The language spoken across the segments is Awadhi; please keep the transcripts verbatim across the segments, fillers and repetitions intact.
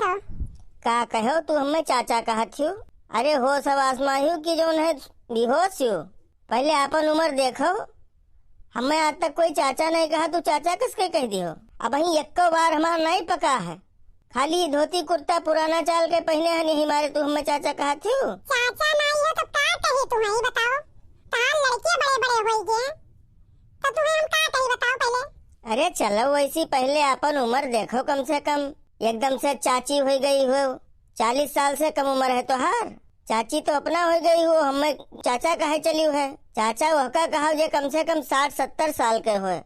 कहत हो? का कहो तू हमें चाचा कहत हो? अरे होश हवास मा हो कि जौन है बेहोश हो? पहले आपन उमर देखो। हमें आज तक कोई चाचा नहीं कहा, तू चाचा किसके कह दियो? अबहीं एक्को बार हमार नहीं पका है। खाली धोती कुर्ता पुराना चाल के पहिने हन, यही मारे तू हमें चाचा कहत हो? चाचा नाई हो तो का कही तुम्हें, ई बताओ? तार लड़के बड़े बड़े होई गए, तो तुम्हें हम का कही बताओ पहले? अरे चलो, वैसी पहले आपन उमर देखो, कम से कम एकदम से चाची होई गई हो, चालीस साल से कम उमर है तोहार। चाची तो अपना हो गई हो, हमें चाचा कहे चलियो है। चाचा वहका कहो जे कम से कम साठ सत्तर साल के होए,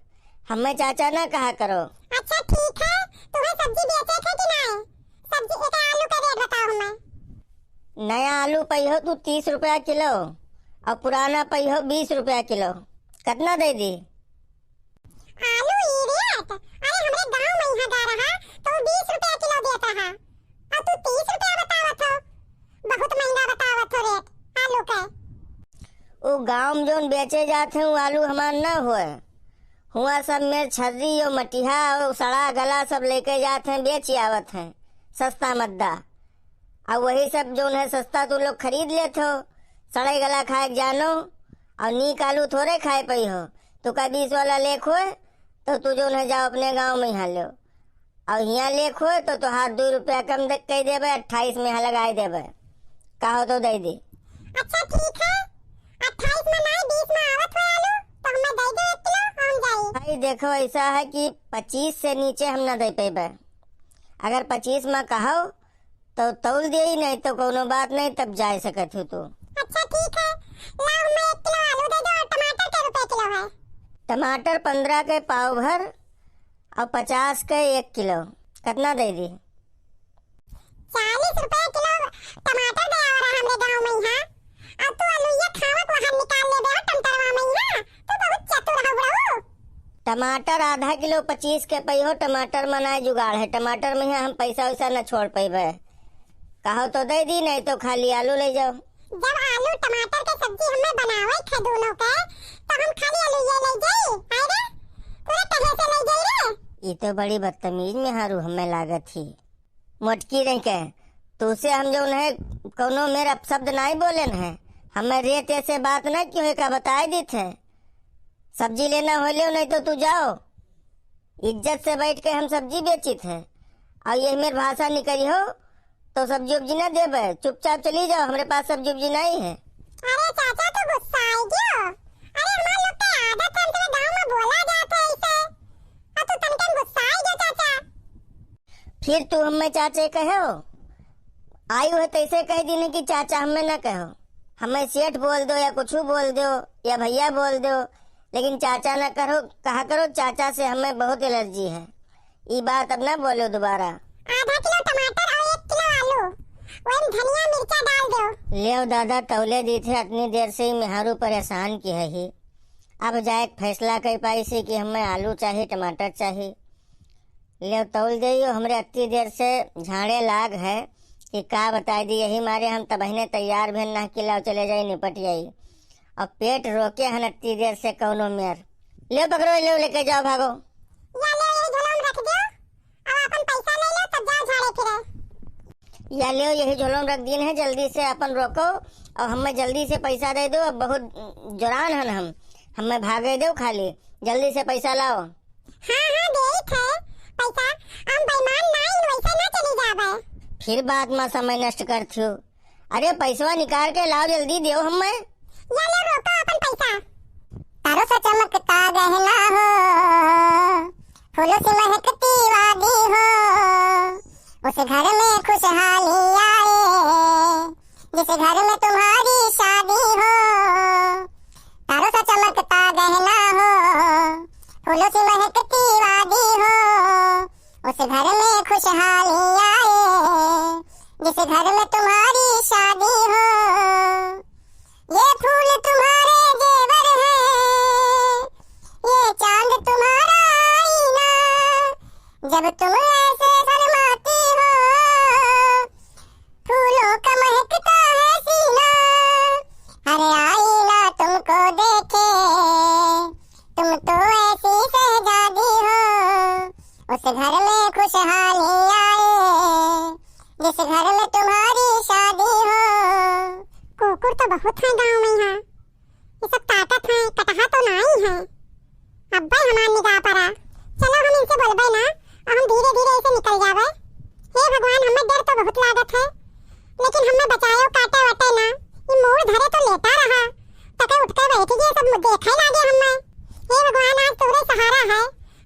हमें चाचा ना कहा करो। अच्छा ठीक है, तुम्हें सब्जी बेचे थे कि नहीं? सब्जी, एक आलू का रेट बताओ हमें। नया आलू पइहो तू तीस रुपया किलो और पुराना पइहो बीस रुपया किलो, कितना दे दी? आलू ई रेट? अरे हमरे गांव में यहाँ जा रहा तो वो बीस रुपया किलो देता है और तू तीस रुपया बतावत हो, बहुत महंगा बतावत हो रेट आलू के। उ गांव में जौन बेचे जात हैं, उ आलू हमार ना होए। हुआ सब में छर्री, यो मटिहा, और सड़ा गला सब लेके जात हैं, बेच आवत हैं सस्ता मद्दा। और वही सब जौन है सस्ता तू लोग खरीद लेत हो, सड़े गला खाए के जानो, और नीक आलू थोड़े खाए पइहो। तू का बीस वाला लेख होए, तो तू जौन है जाओ अपने गांव में यहाँ लो। और हियाँ लेख होए तो तोहार दो रुपया कम दे, कह देबे, अट्ठाईस में यहाँ लगाए देबे। कहो तो दे दी। अच्छा ठीक है, अट्ठाईस में नहीं, बीस में आवत हो आलू, तो हमें दे दो एक किलो, हम जाई। भाई देखो, ऐसा है कि पच्चीस से नीचे हम ना दे पेबे। अगर पच्चीस में कहो तो तौल देई, नहीं तो कोनो बात नहीं, तब जाए सकत हो तू। अच्छा ठीक है, लाओ हमें एक किलो आलू दे दो और टमाटर के रुपए किलो है? टमाटर पन्द्रह के पाव भर और पचास के एक किलो, कितना दे दी? चालीस रुपए किलो टमाटर दे आवा रहा हमरे गांव में यहाँ, और तू आलू ये खावा को बाहर निकाल ले दे हो टमाटरवा में यहाँ, तू बहुत चतुर हो बड़ऊ। टमाटर आधा किलो पच्चीस के पइहो, टमाटर मनाए जुगाड़ है, टमाटर में यहाँ हम पैसा वैसा न छोड़ पैबे। कहो तो दे दी, नहीं तो खाली आलू ले जाओ। जब आलू टमाटर के सब्जी हमें बनावे थे दोनों के, तो हम खाली आलू ये ले जाई? हाय रे, तोरे कहे से ले जाई रे? ई तो बड़ी बदतमीज मेहारू हमें लागत ही। मोटकी रह के, तू से हम जौन है कौनो मेर अपशब्द नाई बोलेन है। हमें रे ते से बात ना क्यों है का बताए दीत है। सब्जी लेना हो लो, नहीं तो तू जाओ। इज्जत से बैठ के हम सब्जी बेचित है, और यही मेर भाषा निकली हो तो सब्जी उब्जी ना देबे, चुपचाप चली जाओ, हमरे पास सब्जी उब्जी नहीं है। अरे चाचा तो गुस्सा आई गयो। अरे हमार लोग के आदत है, हमरे गांव में बोला जात है ऐसे, और तू तनके गुस्सा आई गयो चाचा। फिर तू हमें चाचे कहो, आयु है तैसे कह दीने कि चाचा हमें ना कहो, हमें सेठ बोल दो या कुछ बोल दो या भैया बोल दो, लेकिन चाचा ना करो, कहा करो, चाचा से हमें बहुत एलर्जी है। ई बात अब ना बोलो दोबारा। आधा किलो टमाटर और एक किलो आलू, वही में धनिया मिर्चा डाल दो। लेव दादा, तौले दी थे, अतनी देर से ही मेहारू परेशान की है ही। अब जाए एक फैसला कर पाई से कि हमें आलू चाही, टमाटर चाही। लेव तौल देइयो, हमरे अतनी देर से झाड़े लाग है कि का बताई दी, यही मारे हम तबहिने तैयार भेन ना कि लाओ चले जाई निपट जाई। अब पेट रोके हन अतनी देर से कौनो मेर। लेव पकड़ो, लेव लेके जाओ, भागो। या लेव, यही झोला में रख दो, अब अपन पैसा ले लो, तब जाओ झाड़े फिरे। या लेव, यही झोला में रख दीन है, जल्दी से अपन रोको और हमें जल्दी से पैसा दे दो। अब बहुत जोरान हन हम, हमें भागे दो खाली, जल्दी से पैसा लाओ। हाँ, हाँ, देई थे पैसा। हम बेईमान नाई, वैसे ना चली जाबे। फिर बात मा समय नष्ट करत हो। अरे, पैसवा निकाल के लाओ, जल्दी देओ हमें। या ले, रोको अपन पैसा। तारों सा चमकता गहना हो, फूलों से महकती वादी हो, उस घर में खुशहाली आए, जिस घर में तुम्हारी शादी हो। तारों सा चमकता गहना हो, फूलों से महकती वादी हो, उस घर में खुशहाली आए, जिस घर में तुम्हारी शादी हो। ये फूल तुम्हारे जेवर हैं, ये चांद तुम्हारा आईना, जब तुम ऐसे शर्माती हो, फूलों का महकता है सीना, हर आईना तुमको देखे, तुम तो ऐसी शहजादी हो। उस घर में खुशहाली आए, जिस घर में तुम्हारी शादी हो। कुकुर तो बहुत हैं गाँव में यहाँ, ये सब ताकत है, कटहा तो नाई है। अब्बे हमार निगाह परा। चलो हम इनसे बोलबे ना, और हम धीरे धीरे इसे निकल जावे। हे भगवान, हमें डर तो बहुत लागत है, लेकिन हमें बचायो, काटे वाटे ना। ये मूड़ धरे तो लेटा रहा, तके उठ के बैठ गए, सब देखे लागे हमें। हे भगवान, आज तोरे सहारा है,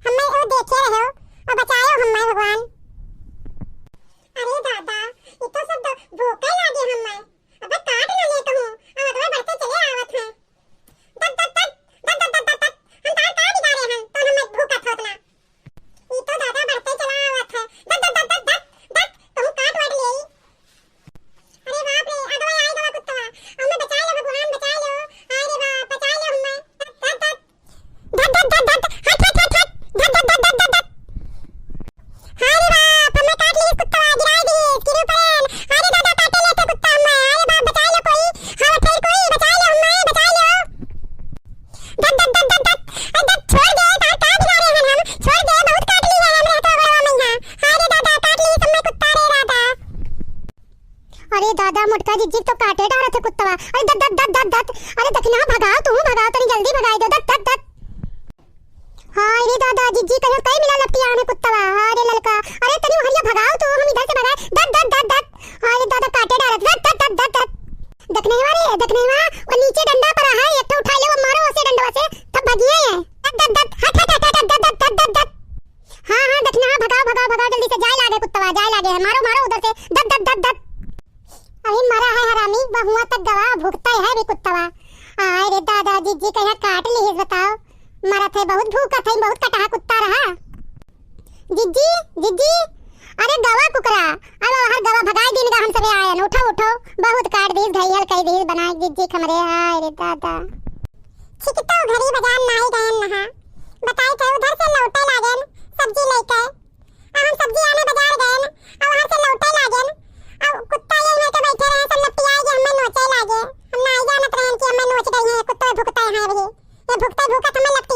हमें वो देखे रहो और बचायो हमें भगवान। अरे दादा, ये तो सब द-, भूखे लागे हमें। अबे काट ना ले कहूँ, हम अगवा बढ़ते चले आवत हैं। दत, दत, दत, दत, दत, दत, दत, दत। हम तार का बिगाड़े हन, तो हमें भूखत होत ना। ई तो दादा बढ़ते चला आवत है। दत, दत, दत, दत, दत, दत, कहूँ काट वाट ले। अरे बाप रे, अगवा आई गवा कुत्तवा। हमें बचाए लो भगवान, बचाए लो। हाय रे बाप, बचाए लो हमें। दत, दत, दत। धत, धत, धत, धत, हट, हट, हट, हट, धत, धत, धत, धत, धत, धत। हाय रे बाप, हमें काट लीस कुत्तवा, गिराई दीस, गिरी पड़ेन। अरे दादा, काटे लेते कुत्ता हमें, अरे बाप, बचाए लो कोई, हाँ, ठहर कोई, बचाए लो हमें, बचाए लो। धत, धत, धत, धत, धत, अरे धत, छोड़ दे, तार का बिगाड़े हन हम, छोड़ दे, बहुत काट ली है हमरे हथवा गोड़वा में यहाँ। हाय रे दादा, काट लीस हमें कुत्ता रे दादा। अरे दादा, मोटका जिज्जी तो काटे डारत है कुत्तवा। अरे दत, दत, दत, दत, दत। अरे दखिनहा भगाओ, तू भगाओ, तनी जल्दी भगाई दो। दत, दत, दत। हाय रे दादा, जिज्जी कहियो कई मिला लपटिया में कुत्तवा। हाय रे ललका, अरे तनी ओहरिया भगाओ तू, हम इधर से भगाए। दत, दत, दत, दत। हाय रे दादा, काटे डारत। दत, दत, दत, दत, दत। दखिनहा रे, दखिनहा, वो नीचे डंडा परा है, एक ठो उठा ले, वो मारो उसे डंडवा से, तब भगिए है। दत, दत, दत, हट, हट, हट, हट, दत, दत, दत, दत, दत। हाँ, हाँ, दखिनहा, भगाओ, भगाओ, भगाओ, जल्दी से, जाए लागे कुत्तवा, जाए लागे है, मारो, मारो उधर से, दत, दत, दत, दत। अभी मरा है हरामी, वह हुआ तक गवा, भुगता है भी कुत्तवा। आय रे दादा, जिज्जी कहिया काट लीस, बताओ, मरत है, बहुत भूखत है, बहुत कटहा कुत्ता रहा। जिज्जी, जिज्जी, अरे गवा कुकरा, अब हर गवा भगाई दिन का हम सबे आयन, उठो, उठो, बहुत काट दीस, घायल कई दीस, बनाए जिज्जी खमरे, हाय रे दादा। छिकतो घरी बाजार नाई गयन नहा, बताई थे उधर से लौटे लागेन सब्जी लेके। अब हम सब्जी आने बाजार गएन, अब वहाँ से लौटे लागेन। अब कुत्ता ये इधर के बैठे रहे, सब लपटियाए के हमें नोचे लागे। हम नाई जानत रहन कि हमें नोच गई हैं, कुत्ता भुगता है अभी। ये भुगते भुगत हमें लत